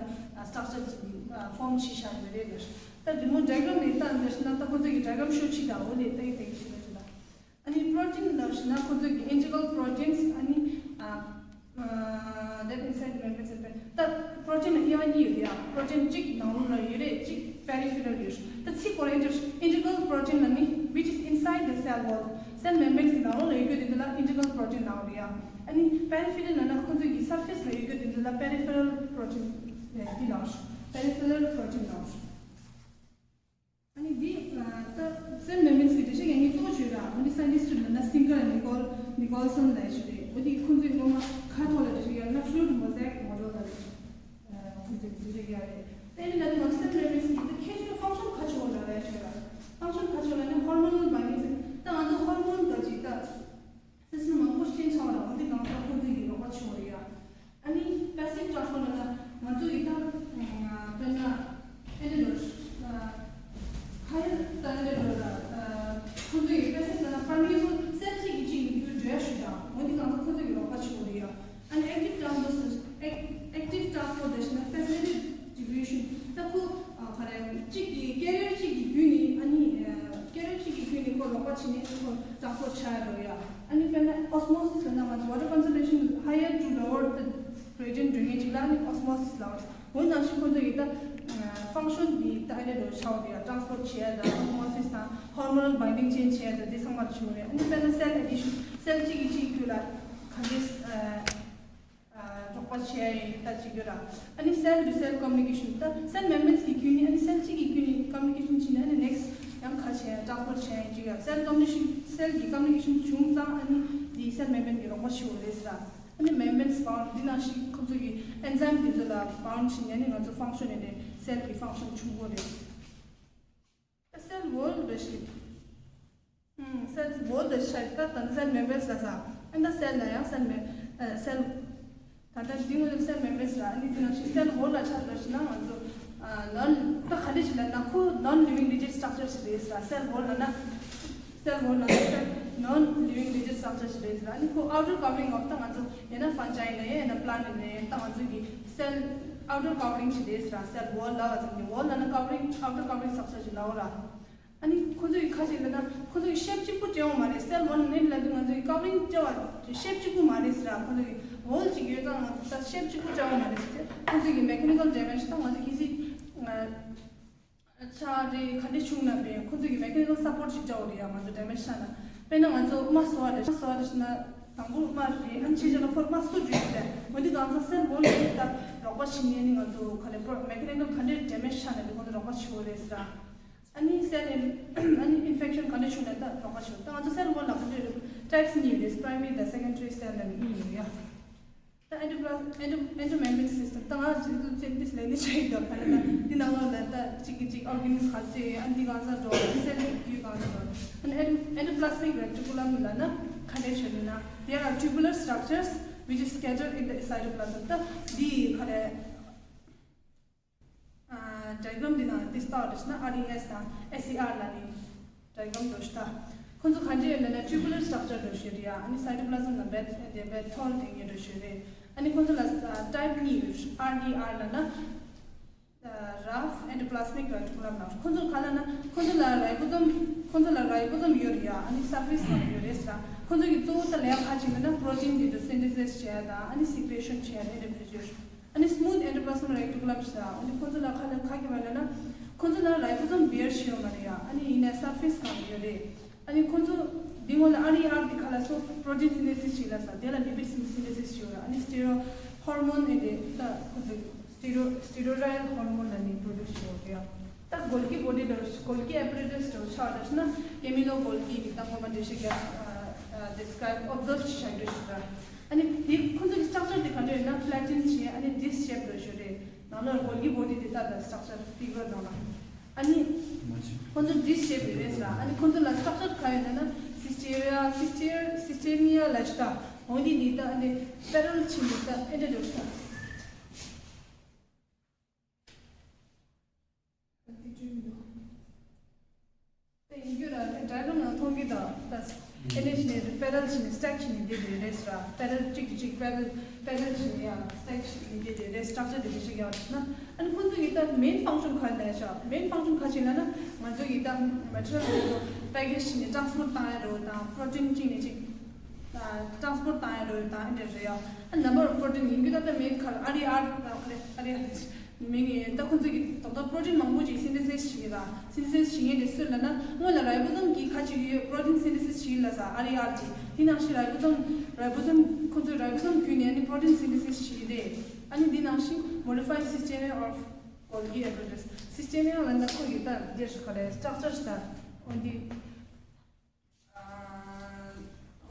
སི་ཊག་ཅར་གྱི་ཕོམ་བྱས་བཞག་ཡོད་རེད་ལ། ད་འདི་མོ་ཌའི་གྷི་རམ་ནས་ལྟ་འདི་ན་ད་ཁོང་ཚོ་གི་ཌའི་གྷི་རམ་ཤོ་ཆི་ད་འོ་ལེ་ཏེ་ཏེ་ཞིག་རེད་ལ། ཨ་ནི་པྲོ་ཊིན་ལབ་ཞིག་ན་ཁོང་ཚོ་གི་ཨིན་ཊི་གྲལ་པྲོ་ཊིན། ཨ་ནི་ཨ། That inside the membrane cell ད་པྲོ་ཊིན་ལ་དབྱེ་བ་གཉིས་ཡོད་ཡ། པྲོ་ཊིན་གཅིག་ནང་ལོགས་ལ་ཡོད་རེད། གཅིག་པེ་རི་ཕི་རལ་ཡོད། ད་ཚིག་གོ་རེ་ཨིན་ཊི་ཨིན་ཊི་གྲལ་པྲོ་ཊིན་ལ་ནི་which is inside the cell wall cell membrane གི་ནང་ལོགས་ལ་ཡོད་རྒྱུ་དེ་ཚོ་ལ་ཨིན་ཊི་གྲལ་པྲོ་ཊིན་ལབ་རེད་ཡ། ཨ་ནི་པེ་རི་ཕི་རལ་ལབ་ན་ཁོང་ཚོ་གི་སར་ཕེ་སི་ལ་ཡོད་རྒྱུ་དེ་ཚོ་ལ་པེ་རི་ཕི་རལ་པྲོ་ཊིན་འདི་ལབ་རེད། པེ་རི་ཕི་རལ་པྲོ་ཊིན་ལབ་རེད། ཨ་ནི་འདི་ད་སེལ་མེམ་བྷེ་རེན་སི་གི་འགྲེལ་བཤད་ཡང་ངས་གཙོ་བོ་བརྗོད་ར། འོ་འདི་སའེན་ཊིསི་ཊི་ལབ་ན་སིང་གར་ནི་ཀོལ་ནི་ཀོལ་སོན་ལབ་ཞིག་རེད། འོ་འདི་ཁོང་ཚོས་སློབ་མ་ཁ་ཐོག་ལ་འགྲེལ་བཤད་ཡང་ན་ཕུ་ལུའིཌ་མོ་ཟེ་ཡིག་མོ་ཌེལ་ལབ་རེད། ཁོང་ཚོས་འགྲེལ་བཤད་ཡང་རེད། དེ་ནི་ལ་དེ་མ་སེལ་མེམ་བྷེ་རེན་སི་གི་ད་ཁྱད་ཆོས་ཕང་ཤོན་ཁ་ཆེ་བོ་ལ་ལབ་ཞིག་ར། ཕང་ཤོན་ཁ་ཆེ་བོ་ལ་ནི་ཧོར་མོ་ནལ་བྷའི་ཌིང་ཟེར། ད་ང་ཚོ་ཧོར་མོན་ག་ཅིག་ད། སེམས་ཅན་མང་པོ་ཤེས་ཚར་བ་ལ་འོ་འདི་གང་ལྟར་ཁོང་ཚོས་ཀྱི་རོགས་པ་བྱེད་པ་རེད་ཡ། ཨ་ནི་པེ་སིབ་ཊ་རན་སི་པོར་ཊི་ལབ་ན་ང་ཚོ་ཡི་ད་དཔེར་ན་ཨེ་འདྲ་འགྲོ་ཁ་ཡ་ད་ཨེ་འདྲ་འགྲོ་ལ་ཁོང་ཚོ་ཡི་པེ་སིབ་ལབ་ན་པར་མི་ཡུལ་སེལ་གཅིག་གིས་གཅིག་ཡིན་རྒྱུ་འགྲོ་ཡ་ཞུ་དང་འོ་འདི་གང་ལྟར་ཁོང་ཚོས་ཀྱི་རོགས་པ་བྱེད་པ་རེད་ཡ། ཨ་ནི་ཨེག་ཊིབ་ཊ་རན་སི་པོར་ཊི་ཨེག་ཊིབ་ཊ་རན་སི་པོར་ཊེ་ཤན་ད་ཕེ་སི་ལི་ཊེ་ཌི་ཌི་སི་ཊི་རི་བིའུ་ཤན་ད་ཁོ་ག་རེ་གཅིག་གི་ཀེ་རི་ཡར་གཅིག་གི་བརྒྱུད་ནས་ཨ་ནི་ཀེ་རི་ཡར་གཅིག་གི་བརྒྱུད་ནས་ཁོ་རོགས་པ་བྱེད་ནས་ཁོ་ཊ་རན་སི་པོར་ཊི་བྱ་ཡ་འགྲོ་ཡ། ཨ་ནི་དཔེར་ན་ཨོ་སི་མོ་སིས་ལབ་ན་ང་ཚོ་water conservation higher to lower the gradient འགྲོ་མཁན་ཅིག་ལ་ཨ་ནི་ཨོ་སི་མོ་སིས་ལབ་པ། འོ་ནང་བཞིན་ཁོ་ཚོ་ཡི་ད་ཕང་ཤོན་འདི་ད་ཨ་ནི་འགྲོ་ཆགས་འདི་ཡ་ཊ་རན་སི་པོར་ཊི་བྱེད་ཡ་ད་ཨོ་སི་མོ་སིས་དང་ཧོར་མོ་ནལ་བྷའིན་ཌིང་ཅེན་ཇི་བྱེད་ཡ་ད་འདི་ཚང་མར་བྱུང་རེད། ཨ་ནི་དཔེར་ན་སེལ་ཨེ་ཌི་ཤན་སེལ་གཅིག་གིས་གཅིག་བརྒྱུད་ལ་ག་འདྲས་རོགས་པ་བྱེད་ཡ་ཡིན་ད་ཅིག་ཡོད་ར། ཨ་ནི་སེལ་ཊུ་སེལ་ཀོ་མུ་ནི་ཀེ་ཤན་ད་སེལ་མེམ་བྷེ་རེན་སི་གི་བརྒྱུད་ནས་ཨ་ནི་སེལ་གཅིག་གི་བརྒྱུད་ནས་ཀོ་མུ་ནི་ཀེ་ཤན་བྱས་ནས་ཨ་ནི་ནེག་སི་ཡང་ཁ་བྱས་ཊ་རན་སི་པོར་ཊི་བྱས་ཡིན་ཅིག་ཡ། སེལ་ཀོ་མུ་ནི་ཀེ་ཤན་སེལ་གི་ཀོ་མུ་ནི་ཀེ་ཤན་བྱུང་ཙང་ཨ་ནི་དེ་སེལ་མེམ་བྷེ་རེན་སི་གི་རོགས་པ་བྱེད་འོ་རེད་ཟེར་ར། ཨ་ནི་མེམ་བྷེ་རེན་སི་བའུན་ཌི་འདི་ནང་བཞིན་ཁོ་ཚོ་གི་ཨེན་ཛའིམ་འདི་ཚོ་ལ་བའུན་ཌི་བྱས་ནས་ཨ་ནི་ང་ཚོ་ཕང་ཤོན་ནས་ནས་སེལ་གི་ཕང་ཤོན་བྱུང་གོ་རེད། ད་སེལ་ཝོལ་རེད་ཤི། ཨུམ། སེལ་ ཤར་ད་ད་cell membranes ལ་ས་ཨན་ད་cell ལ་ཡང་cell me- cell ད་ལྟ་འདི་ངོས་cell membranes ལ་ཨ་ནི་དེ་ནང་བཞིན་cell wall ལ་ཆ་འགྲོ་ཞིག་ན་ང་ཚོ་ནོན་ད་ག་འདྲ་ཞིག་ལ་ན་ཁོ་non living rigid structure ཞིག་རེད་ས་cell wall ལ་ན། cell wall ལ་ན་cell non living rigid structure ཞིག་རེད་ས་ཨ་ནི་ཁོ་outer covering of ད་ང་ཚོ་ཡང་ན་fungi ལ་ཡང་ན་plant ལ་ཡང་ད་ང་ཚོ་གི་cell outer covering ཞིག་རེད་ས་cell wall ལ་བ་ཚང་གི་wall ལ་ན་covering outer covering structure ཞིག་ལ་འོ་ར། ཨ་ནི་ཁོ་ཚོ་ཡི་ཁ་ཅིག་ལ་ན་ཁོ་ཚོ་ཡི་shape གཅིག་པུ་སྤྲད་འོང་མ་རེད། cell wall ནས་ལབ་དུས་ང་ཚོ་ཡི་covering སྤྲད་པ་shape གཅིག་པུ་མ་རེད་ཟེར་ཨ། ཁོ་ཚོ་ཡི་wall གཅིག་ཡོད་ཙང་ང་ཚོ་ད་shape གཅིག་པུ་སྤྲད་འོང་མ་རེད་ཟེར། ཁོ་ཚོ་ཡི་mechanical damage ད་ང་ཚོ་གི་སི་ཆ་རེ་ག་འདྲ་བྱུང་ན་བས་ཁོ་ཚོ་གི་mechanical support ཞིག་སྤྲད་འོ་རེད་ཡ། ང་ཚོ་damage ཆགས་ན་དཔེར་ན་ང་ཚོ་རྨ་གསོ་བ་རེད། རྨ་གསོ་བ་རེད་ན་དང་པོ་རྨ་རེད། ཨ་ནི་ཕྱི་རྒྱལ་ལ་ཁོར་རྨ་གསོ་བཅུག་ཡོད་དེ་འོ་འདི་གང་ཚ་cell wall ལ་ད་རོགས་པ་བྱེད་ནས་ནི་ང་ཚོ་ག་ལས་pro- mechanical ག་འདྲ་damage ཆགས་ན་དེ་ཁོ་ཚོ་རོགས་པ་བྱེད་འོ་རེད་ཟེར་ཨ། ཨ་ནི་cell in- ཨ་ནི་infection ག་འདྲ་བྱུང་ན་ད་རོགས་པ་བྱེད་འོ། ད་ང་ཚོ་cell wall ལ་ག་འདྲ་རེད། types གཉིས་ཡོད་རེད། primary དང་secondary cell ལ་གཉིས་ཡོད་ཡ། ད་endoplast- endo- endomembrane system ད་ང་ཚོ་ཚིག་འདི་ལས་ནི་བྱེད་ཡོད་ག་ལ་ད་འདི་ནང་ལོགས་ལ་ད་གཅིག་གི་གཅིག་organism ག་ཚོད་ཨ་འདི་གང་ས་འགྲོ། cell གི་རྒྱུད་གང་ས་འགྲོ། ཨ་ནི་endo- endoplasmic reticulum ལ་ན་ག་འདྲ་བྱེད་ན་there are tubular structures which is scattered in the cytoplasm ད་འདི་ག་རེ། diagram འདི་ནང་འདི་ལྟ་བ་རེད་ན་R D S དང་S E R ལ་ནི་diagram འདྲ་ཞིག་ད། ཁོང་ཚོ་ག་འདྲ་ཡོད་ལབ་ན་tubular structure འདྲ་ཞིག་རེད་ཡ། ཨ་ནི་cytoplasm ལ་བད་དེ་བད་ཐོར་དེ་ངེས་འདྲ་ཞིག་རེད། ཨ་ནི་ཁོང་ཚོ་ལ་type གཉིས་ཡོད། R D R ལབ་ན་rough endoplasmic reticulum ལབ། ཁོང་ཚོ་ག་ལབ་ན་ཁོང་ཚོ་ལ་ribosome ཁོང་ཚོ་ལ་ribosome ཡོད་རེད་ཡ། ཨ་ནི་surface ནང་ཡོད་རེད་ཟེར། ཁོང་ཚོ་གི་གཙོ་བོ་ད་ལས་ཀ་ག་ཅིག་ལབ་ན་protein འདི་ཚོ་synthesis བྱས་དང་ཨ་ནི་secretion བྱས་དེ་འདྲ་བེད་སྤྱོད། ཨ་ནི་smooth endoplasmic reticulum ཞེས་ཨ་ནི་ཁོང་ཚོ་ལ་ཁ་ལ་ཁ་གི་བ་ལ་ན་ཁོང་ཚོ་ལ་ribosome bear བྱེད་ཡོད་མ་རེད་ཡ། ཨ་ནི་ཡིན་ནའི་surface གང་ཡོད་རེད། ཨ་ནི་ཁོང་ཚོ་འདི་སྔོན་ལ་ཨ་རི་ཨར་འདི་ཁ་ལ་སོ་protein synthesis ཞིག་ལ་ས་དེ་ལ་lipid synthesis ཞིག་ཡོད་ར། ཨ་ནི་steroid hormone ཨེ་འདི་ད་ཁོང་ཚོ་steroid steroid hormone ལ་ནི་produce བྱེད་ཡོད་རེད་ཡ། ད་Golgi body ལ་Golgi apparatus ལ་ཆ་བཞག་ན་Camillo Golgi གི་ད་ངོ་མ་འདི་ཞིག་ཡ་describe observe བྱ་རྒྱུ་ཞིག་ར། ཨ་ནི་དེ་ཁོང་ཚོ་གི་structure དེ་ག་འདྲ་ཡོད་ན་flatten བྱས་ཨ་ནི་disc shape ལ་ཞུ་རེད། ནང་ལ་Golgi body དེ་ལྟ་ད་structure figure ནང་ལ། ཨ་ནི་ཁོང་ཚོ་disc shape ཡོད་རེད་ཟེར། ཨ་ནི་ཁོང་ཚོ་ལ་structure ག་ཡོད་ན་cisteria cister cisternia ལ་ཞུ་ད། འོན་ཏེ་འདི་ལྟ་ཨ་ནི་parallel ཆིན་འདི་ལྟ་ཨེ་འདྲ་འདྲ་ཞུ་ད། དེ་ཡིན་རྒྱུ་ར་དེ་diagram ནང་མཐོང་གི་དང་ད་ཨེ་ནེ་ཞིག་ནས་parallel ཞིག་ནས་stack ཞིག་ནས་འདི་འདི་རེད་ཟེར། parallel གཅིག་གིས་གཅིག་parallel parallel ཞིག་ནས་ཡང་stack ཞིག་ནས་འདི་འདི་རེད། structure འདི་འདི་ཞིག་ཡང་ན་ཨ་ནི་ཁོང་ཚོ་གི་ད་main function ག་ལས་ཤག main function ག་ཅིག་ལ་ན་ང་ཚོ་གི་ད་material འདི་ཚོ་package ཞིག་ནས་transport བཏང་ཡ་རེད་དང་protein གཅིག་ནས་གཅིག་transport བཏང་ཡ་རེད་དང་ཨེ་འདྲ་རེད་ཡ། ཨ་number of protein ཡིན་རྒྱུ་ད་ད་main ག་ཨ་རི་ཨར་ཨ་རི་ཨར། མིང་ཡིན་ད་ཁོང་ཚོ་གི་ད་ལྟ་protein མང་པོ་ཅིག་synthesis བྱེད་ཀྱི་ར། synthesis བྱེད་མཁན་དེ་སུ་ལབ་ན་སྔོན་ལ་ribosome གི་ཁ་ཅིག་ཡོད་protein synthesis བྱེད་ཀྱི་ལ་ས་ཨ་རི་ཨར་གྱི་དེ་ནང་བཞིན་ribosome ribosome ཁོང་ཚོས་ribosome བརྒྱུད་ནས་ནི་protein synthesis བྱེད་ཀྱི་རེད། ཨ་ནི་འདི་ནང་བཞིན modified cisternae of Golgi apparatus cisternae ལབ་ན་ཁོ་ཡི་ད་འདིར་ག་རེ་structure ཞིག་ད་འོན་ཏེ།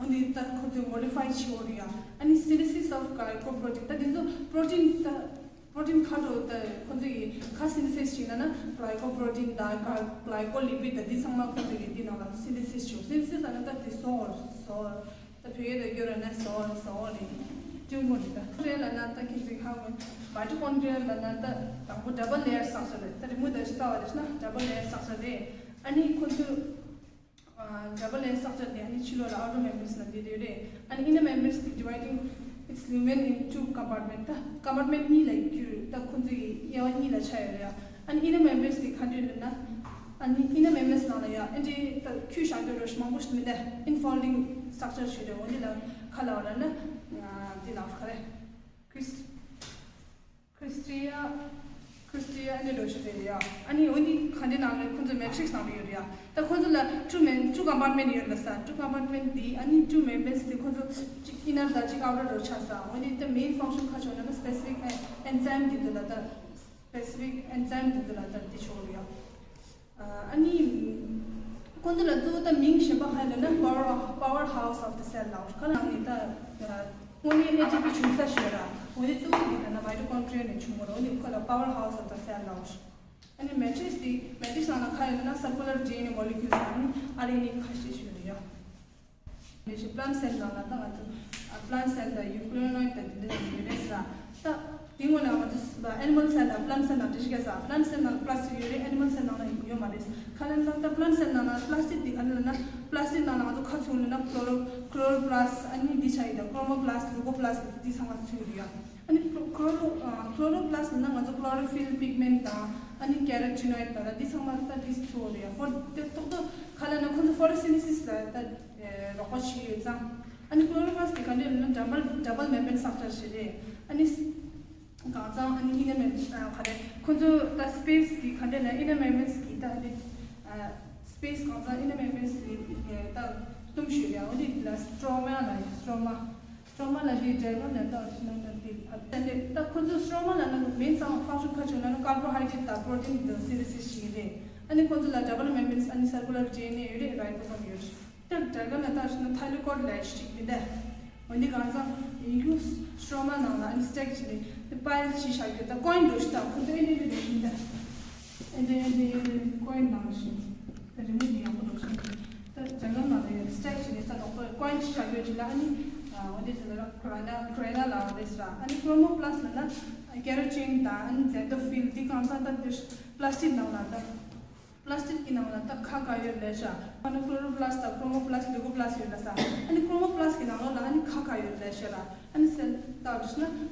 འོན་ཏེ་ད་ཁོ་ཚོས་modify བྱེད་འོ་རེད་ཡ། ཨ་ནི་synthesis of glycoprotein ད་དེ་ཚོ་protein ད་protein ཁ་དྲོ་ད་ཁོ་ཚོས་ཡི་ཁ་synthesis བྱས་ན་ན་glycoprotein ད་gly- glycolipid ད་འདི་ཚང་མ་ཁོ་ཚོས་ཡི་འདི་ནང་ལ་synthesis བྱེད། synthesis ད་ན་ད་དེ་བཟོ་འོ་བཟོ་འོ་ད་བོད་ཡིག་ད་སྐྱོར་ན་བཟོ་འོ་བཟོ་འོ་རེད། ཀྲུང་གོ་རེད་ད། རེད་ལ་ན་ད་ཁྱེད་ཚོས་ཧ་གོ mitochondria ལ་ན་ད་དང་པོ་double layer structure རེད། ད་རི་མོ་ད་ཅི་ལྟ་བ་རེད་ན་double layer structure རེད། ཨ་ནི་ཁོ་ཚོས། Double layer structure དེ་ཨ་ནི་ཕྱི་ལོགས་ལ་outer membranes ལ་འདི་རེད་རེད། ཨ་ནི་inner membranes དེ་dividing its lumen in two compartment ད་compartment གཉིས་ལ་བསྒྱུར་ད་ཁོ་ཚོ་གི་དབྱེ་བ་གཉིས་ལ་ཆ་ཡོད་རེད། ཨ་ནི་inner membranes དེ་ག་འདྲ་རེད་ན་ཨ་ནི་inner membranes ནང་ལ་ཡ་ཨ་འདྲའི་ད་ཁྱུ་བཞག་རྒྱུ་རོ་ཞིག་མང་པོ་ཞིག་མི་འདུག enfolding structure ཞིག་རེད། འོ་འདི་ལ་ཁ་ལ་བ་ལ་ན་འདི་ལ་ག་རེ་Chris Christian Christian ཨ་ནི་རོ་ཤི་རེད་ཡ། ཨ་ནི་འོ་ནི་ག་འདྲ་ནང་ལ་ཁོ་ཚོ་matrix ནང་ལ་ཡོད་རེད་ཡ། ད་ཁོ་ཚོ་ལ་two men two compartment ཡོད་ལ་ས། two compartment དེ་ཨ་ནི་two membranes དེ་ཁོ་ཚོ་གཅིག་inner དང་གཅིག་outer རོ་ཆགས་ས། འོ་ནི་ད་main function ཁ་ཕྱོགས་ན་ན་specific enzyme དེ་ཚོ་ལ་ད་specific enzyme དེ་ཚོ་ལ་ད་དེ་ཆོག་རེད་ཡ། ཨ་ནི། ཁོང་ཚོ་ལ་གཙོ་བོ་ད་མིང་གཞན་པ་ག་རེ་ལབ་ན་power of- power house of the cell ལབ། ཁ་ལ་ནི་ད་དངོས་གནས་ཨེ་ཊི་པི་བྱུང་ས་ཞིག་ཡོད་ར། འོ་དེ་གཙོ་བོ་འདི་ལབ་ན་mitochondria ནས་བྱུང་བ་རེད། འོ་ནི་ཁོ་ལ་power house of the cell ལབ། ཨ་ནི་matrix དེ་matrix ནང་ལ་ག་རེ་ལབ་ན་circular D N A molecules ཨ་ནི་ཨར་ཨེན་ཨེ་ཁ་ཤས་ཤིག་ཡོད་རེད་ཡ། དེ་བཞིན་plant cell ནང་ལ་ད་ང་ཚོ་plant cell དང་eukaryote དང་དེ་འདྲ་ཡོད་རེད་ཟེར། ད་དེ་སྔོན་ལ་ང་ཚོ་animal cell དང་plant cell ནང་འགྲེལ་བཤད་རྒྱག་ས། plant cell ནང་plastic ཡོད་རེད། animal cell ནང་ལ་ཡོད་མ་རེད། ག་རེ་ལབ་ན་ད་plant cell ནང་ལ་plastic དེ་ག་རེ་ལབ་ན་plastic ནང་ལ་ང་ཚོ་ག་ཚུད་ཡོད་ལབ་ན་chloro- chloroplast ཨ་ནི་འདི་ཆགས་ཡོད་ད། chromoplast leucoplast འདི་ཚང་མ་ཚུད་ཡོད་ཡ། ཨ་ནི་chloro- chloro- chloroplast ལབ་ན་ང་ཚོ chlorophyll pigment དང་ཨ་ནི་carotenoid དང་འདི་ཚང་མ་ད་འདི་ཚུད་ཡོད་ཡ། for དེ་ཏོག་ཏོག་ག་རེ་ལབ་ན་ཁོ་ཚོ་photosynthesis ལ་ད་རོགས་པ་བྱེད་ཡོད་ཙང་། ཨ་ནི་chloroplast དེ་ག་འདྲ་ལབ་ན་double- double membrane structure ཞིག་རེད། ཨ་ནི་གང་ཚང་ཨ་ནི་inner mem- ཨ་ག་རེ་ཁོ་ཚོ་ད་space གི་ག་འདྲ་ན་inner membranes གི་ད་ཨ་ནི་ཨ་space གང་ཚང་inner membranes གི་ད་སྟོང་ཞིག་ཡོད་ཡ། འོ་དེ་ལ་stroma ལ་stroma stroma ལ་དེ་འབྲེལ་བ་ནས་ད་ཕྱི་ནང་དང་དེ་ཨ་ད་ནི་ད་ཁོ་ཚོ་stroma ལབ་ན་main ཚང་function ཁ་ཆུང་ན་ནི་carbohydrate དང་protein དང་synthesis བྱེད་ཀྱི་རེད། ཨ་ནི་ཁོ་ཚོ་ལ་double membranes ཨ་ནི་circular DNA ཡོད་རེད། ribosome ཡོད་རེད། ད་དེ་ག་ནས་ད་ཕྱི་ནང་thylakoid ལ་ཞིག་མི་འདུག་འོན་ཏེ་གང་ཟག་ཡིན་རྒྱུ་stroma ནང་ལ་ཨ་ནི་stack བྱས་ནས་pile བྱས་བཞག་རྒྱུ་ད་coin འདྲ་ཞིག་ད་ཁོ་ཚོ་ཨེ་འདྲ་འདྲ་འདྲ་ཞིག་ད་ཨེ་འདྲ་ཨེ་འདྲ་coin ནང་བཞིན་ད་རི་མོ་འདི་ཡག་པོ་འདྲ་ཞིག་ད་ཇ་ལམ་ནང་ལ་ཡང་stack བྱས་ནས་ད་ལོག་པར་coin བྱས་བཞག་རྒྱུ་ཅིག་ལ་ཨ་ནི་འོན་ཏེ་ཟེར་ལ་crina- crina ལ་འོན་ཏེ་ཟེར་ཨ་ནི་chromoplast ལབ་ན་keratin དང་ཨ་ནི་xanthophyll འདི་གང་ཟག་ད་འདི་plastic ནང་ལ་ད། plastic གི་ནང་ལ་ད་ཁ་ག་ཡོད་ལབ་ཤག་ཨ་ནི་chloroplast དང་chromoplast leucoplast ཡོད་ལབ་ས། ཨ་ནི་chromoplast གི་ནང་ལོགས་ལ་ཨ་ནི་ཁ་ག་ཡོད་ལབ་ཤག་ར། ཨ་ནི་cell ལྟ་བུ་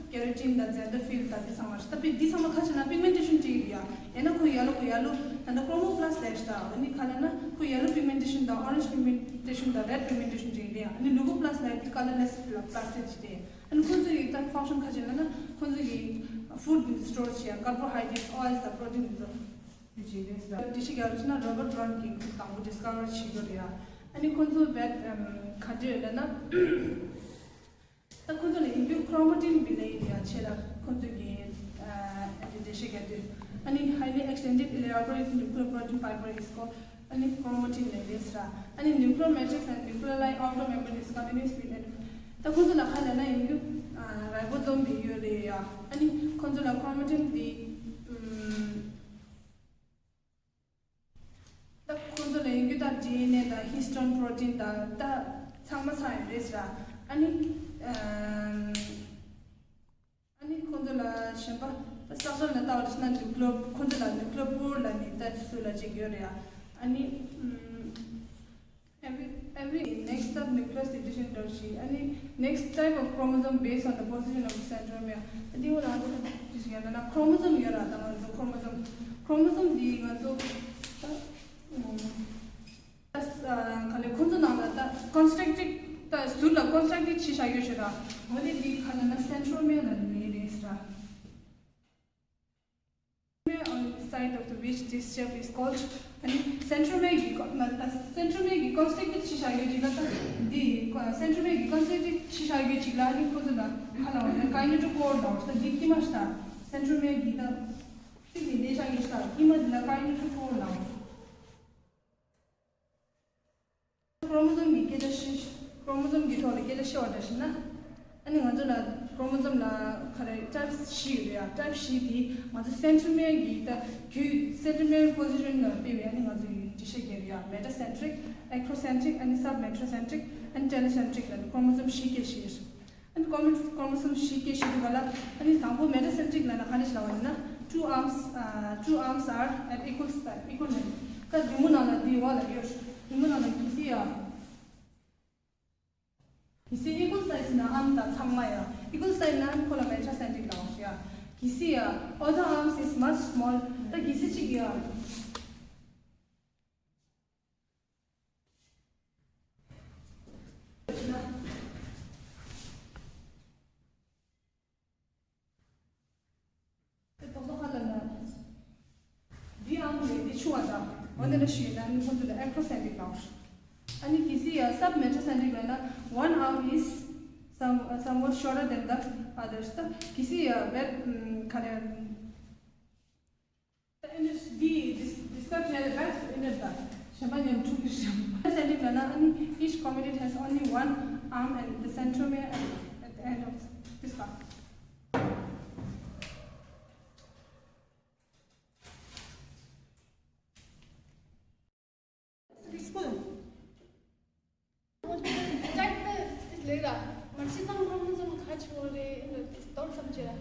ན་keratin དང་xanthophyll དང་འདི་ཚང་མ་རེད། ད་དཔེ་འདི་ཚང་མ་ཁ་ཕྱེ་ན་pigmentation སྤྲད་ཡོད་ཡ། ཡང་ན་ཁོ་ཡ་ལོ་ཁོ་ཡ་ལོ་ད་ད་chromoplast ལབ་ཤག་ཨ་ནི་ག་ལབ་ན་ཁོ་ཡ་ལོ་pigmentation དང་orange pigmentation དང་red pigmentation སྤྲད་ཡོད་ཡ། ཨ་ནི་leucoplast ལབ་དེ་colorless plastic ཅིག་རེད། ཨ་ནི་ཁོ་ཚོ་ཡི་ད་function ཁ་ཕྱེ་ན་ན་ཁོ་ཚོ་ཡི་food འདི་store བྱེད་ཡ། carbohydrates, oils དང་protein འདི་ཚོ། དེ་བྱས་ནས་ད་འགྲེལ་བཤད་རྒྱག་རྒྱུ་ན་Robert Brown གིས་དང་པོ་discover བྱེད་རྒྱུ་རེད་ཡ། ཨ་ནི་ཁོང་ཚོ་བེད་ག་འདྲ་ཡོད་ལབ་ན། ད་ཁོང་ཚོ་ལ་ཡིན་རྒྱུ་chromatin བི་ལ་ཡིན་ཡ་ཆེ་ལ་ཁོང་ཚོ་གིས་ཨ་འགྲེལ་བཤད་རྒྱག་དུས་ཨ་ནི་highly extended elaborate nuclear protein fiber is called ཨ་ནི་chromatin ལབ་རེད་ཟེར། ཨ་ནི་nuclear matrix and nucleoli outer membrane is continuous with ད་ཁོང་ཚོ་ལ་ག་ལབ་ན་ཡིན་རྒྱུ་ribosome བི་ཡོད་རེད་ཡ། ཨ་ནི་ཁོང་ཚོ་ལ་chromatin བི་ཨམ། ད་ཁོང་ཚོ་ལ་ཡིན་རྒྱུ་ད་ཌི་ཨེན་ཨེ་དང་histone protein དང་ད་ཚང་མ་ཚང་ཡོད་རེད་ཟེར། ཨ་ནི་ཨ་ནི་ཁོང་ཚོ་ལ་གཞན་པ་ད་structure ལ་ལྟ་བ་རེད་ན་nuclear ཁོང་ཚོ་ལ་nuclear pore ལ་ནི་ད་སུ་ལ་ཅིག་ཡོད་རེད་ཨ། ཨ་ནི་ཨམ། Every, every next step nucleus deletion འདྲ་ཞིག་ཨ་ནི་next type of chromosome based on the position of the centromere ཨ་དེ་འོ་ལ་ང་ཚོ་ཅི་ཞིག་ཡང་ན་chromosome ཡོད་ར། ད་ང་ཚོ་chromosome chromosome འདི་ང་ཚོ་ད་ཨ་ག་ལེ་ཁོང་ཚོ་ནང་ལ་ད་constructed ད་ཟུར་ལ་constructed བྱེད་བཞག་ཡོད་ཞེས་ར། འོ་དེ་འདི་ག་ལེ་ན་centromere ལ་ནི་རེད་ཟེར་ར། On the site of the which this shape is called ཨ་ནི་centromere གི་ཀོ- ན- ད་centromere གི་constructed བྱེད་བཞག་ཡོད་ཅིག་ལ་ད་འདི་ཀོ- centromere གི་constructed བྱེད་བཞག་ཡོད་ཅིག་ལ་ཨ་ནི་ཁོ་ཚོ་ལ་ཧ་ལ་བ་ན་kinetochore ལ་ད་འདི་དཀྱིལ་མ་ཞིག་ད་centromere གི་ད་ཏིག་ནི་བསྡད་བཞག་ཡོད་ཅིག་ད་དཀྱིལ་མ་འདི་ལ་kinetochore ལ། chromosome གི་སྐད་ཆ་བཤད། chromosome གི་ཐོག་ལ་སྐད་ཆ་བཤད་པ་འདྲ་ཞིག་ན། ཨ་ནི་ང་ཚོ་ལ་chromosome ལ་ག་རེ་types བཞི་ཡོད་རེད་ཡ། types བཞི་དེ་ང་ཚོ་centromere གི་ད་རྒྱུད་centromere position ལ་དཔེ་བས་ཨ་ནི་ང་ཚོ་ཡི་འགྲེལ་བཤད་རྒྱག་རེད་ཡ། metacentric, acrocentric ཨ་ནི་submetacentric ཨ་ནི་telocentric ལ་chromosome བཞི་སྐད་བཤད། ཨ་ནི་chromosome chromosome བཞི་སྐད་བཤད་དུས་ག་ལ་ཨ་ནི་དང་པོ་metacentric ལ་ན་ག་འདྲ་ཞིག་ལབ་པ་ཡིན་ན། two arms ཨ་two arms are at equal side equal length ད་རྡུལ་མོ་ནང་ལ་འདི་འོག་ལ་ཡོད། རྡུལ་མོ་ནང་ལ་གལ་སྲིད་ཡ། གལ་སྲིད་equal size ན་arm དང་ཚང་མ་ཡ། equal size ན་ཁོ་ལ་metacentric ལབ་ཡ། གལ་སྲིད་ཡ། other arms is much small ད་གལ་སྲིད་གཅིག་ཡ། དེ་ཏོག་ཏོག་ཁ་ལ་ན། འདི་ཨམ་ལས་འདི་ཆུང་བ་དང་འོ་འདི་འདྲ་ཞིག་ཡོད་ན་ནི་ཁོ་ཚོ་ལ་acrocentric ལབ། ཨ་ནི་གལ་སྲིད་ཡ་submetacentric ལབ་ན། one arm is some somewhat shorter than the others ད་གལ་སྲིད་ཡ་བེད་ག་རེ། ད་ཨེ་འདྲ་འདི་discuss བྱས་ལ་བེད་ཨེ་འདྲ་ད་གཞན་པ་མཉམ་འཁྲུག་གི་རེད། Centric ལབ་ན་ཨ་ནི་each chromatids has only one arm and the centromere at, at the end of this part. ཨོ་རེད། ཨ་ནི་དེ་ལྟར་བསམ་བྱས་ར།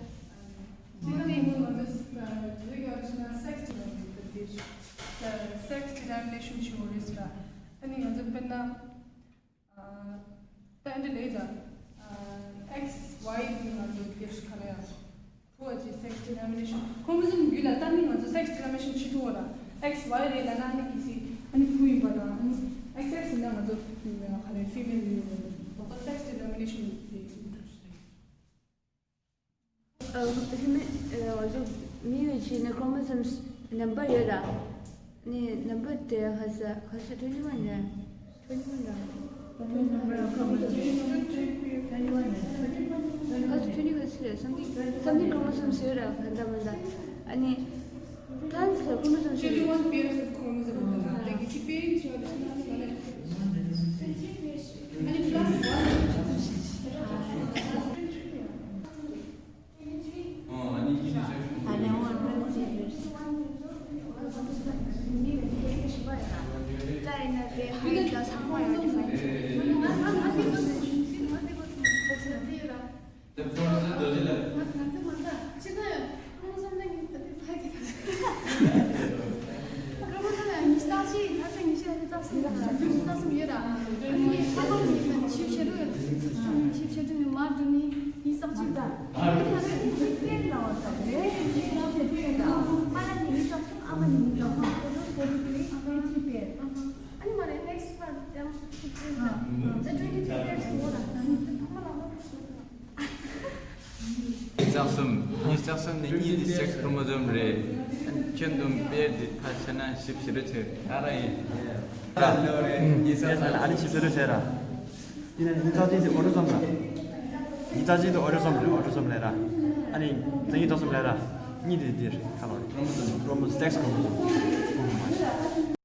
ཅི་ལྟར་ཡིན་ནོ་ང་ཚོ་རིག་ཡག་ཕྱིན་ན་སེག་སི་ཌི་ནོ་མི་ནེ་ཊི་དེ་སེག་སི་ཌི་ནོ་མི་ནེ་ཊི་ཞུ་བ་རེད་ཟེར། ཨ་ནི་ང་ཚོ་དཔེར་ན་ད་འདི་ལས་ད་ཨེག་སི་ཝའི་དེ་ང་ཚོ་དེ་ག་ལ་ཡང་ཕུ་བ་ཅི་སེག་སི་ཌི་ནོ་མི་ནེ་ཊི་ཁོ་མོ་ཚོ་རྒྱུད་ལ་ད་ནི་ང་ཚོ་སེག་སི་ཌི་ནོ་མི་ནེ་ཊི་ཆི་ཐུ་བ་ལ་ཨེག་སི་ཝའི་རེད་ལ་ན་ནི་གི་སི་ཨ་ནི་ཕུ་ཡིན་པ་དང་ཨ་ནི་ཨེག་སི་ཨེག་སི་ཡིན་ན་ང་ཚོ་ག་རེ་ཕི་མེལ་ཡིན་པ་དང་སེག་སི་ཌི་ནོ་མི་ནེ་ཊི་དེ། ཨ། ཧི་མེ། ཨ། ང་ཚོ་མི་ཡོད་ཕྱིན་ན་ཁོ་རོ་མོ་སོམ་སི་ནམ་བར་ཡོད་ལ། ནི་ནམ་བར་དེ་ག་ས་ག་ས་ཊུ་ཝེན་ཊི་ཝན་རེད། ཊུ་ཝེན་ཊི་ཝན་རེད། ག་ས་ཊུ་ཝེན་ཊི་ག་ས་རེད། སམ་ཐིང་སམ་ཐིང་ཁོ་རོ་མོ་སོམ་སི་ཡོད་ར་ག་འདྲ་མ་འདྲ། ཨ་ནི། Plus ཁོ་མོ་ཚོ་ཞིག Only one pair of chromosome. Like, if you pair it, you have only one. དེ་ཚོ་ང་ཚོ་རྡོ་རྗེ་ལ། ང་ང་ཚོ་མ་ཟ། ཕྱི་ན་ཡང་ཁོང་ཚོ་ནང་གི་ད་དེ་ཕ་གི་ད། ཁོང་ཚོ་ལ་ཉི་ཤུ་རྩ་གཅིག་ད་ས་ཉི་ཤུ་རྩ་གསུམ་ཡོད་ར། ཉི་ཤུ་རྩ་གསུམ་ཡོད་ར། ཨ་ནི་ཁ་ཐོག་ནས་ཉི་ཤུ་ཆེ་རུ་ཡོད་ར། ཉི་ཤུ་ཆེ་རུ་ནས་མར་འགྲོ་ནས་ཉི་ཤུ་རྩ་གཅིག་ད། ཨ་ནི་ཁ་ཐོག་ནས་ཉི་ཤུ་རྩ་གསུམ། ཨ་མ་ནས་ཉི་ཤུ་རྩ་གསུམ། ཨ་ནི་མ་རེད། next part དེ་ལ་ཉི་ཤུ་རྩ་གསུམ། ཉི་ཤུ་རྩ་གསུམ་ནི་གཉིས་དེ་སེག་སི་ཁོ་རོ་མོ་སོམ་རེད། ཁྱོད་དུ་དཔེ་དེ་ཕ་ཆ་ན་ཞིབ་ཞིབ་རེ་ཆེ་ཨ་ར་ཡིན། ཨ་ནི་ཞིབ་ཞིབ་རེ་ཆེ་ར། ཡིན་ན་ཉི་ཤུ་རྩ་གཅིག་དེ་ཨོ་རི་སོམ་ར། ཉི་ཤུ་རྩ་གཅིག་དེ་ཨོ་རི་སོམ་རེད། ཨོ་རི་སོམ་ལས་ར། ཨ་ནི་ཉི་ཤུ་རྩ་གསུམ་ལས་ར། གཉིས་དེ་དེ་རེད། ཁ་ལོ་རེད། ཁོ་རོ་མོ་སོམ་སེག་སི་ཁོ་རོ་མོ་སོམ།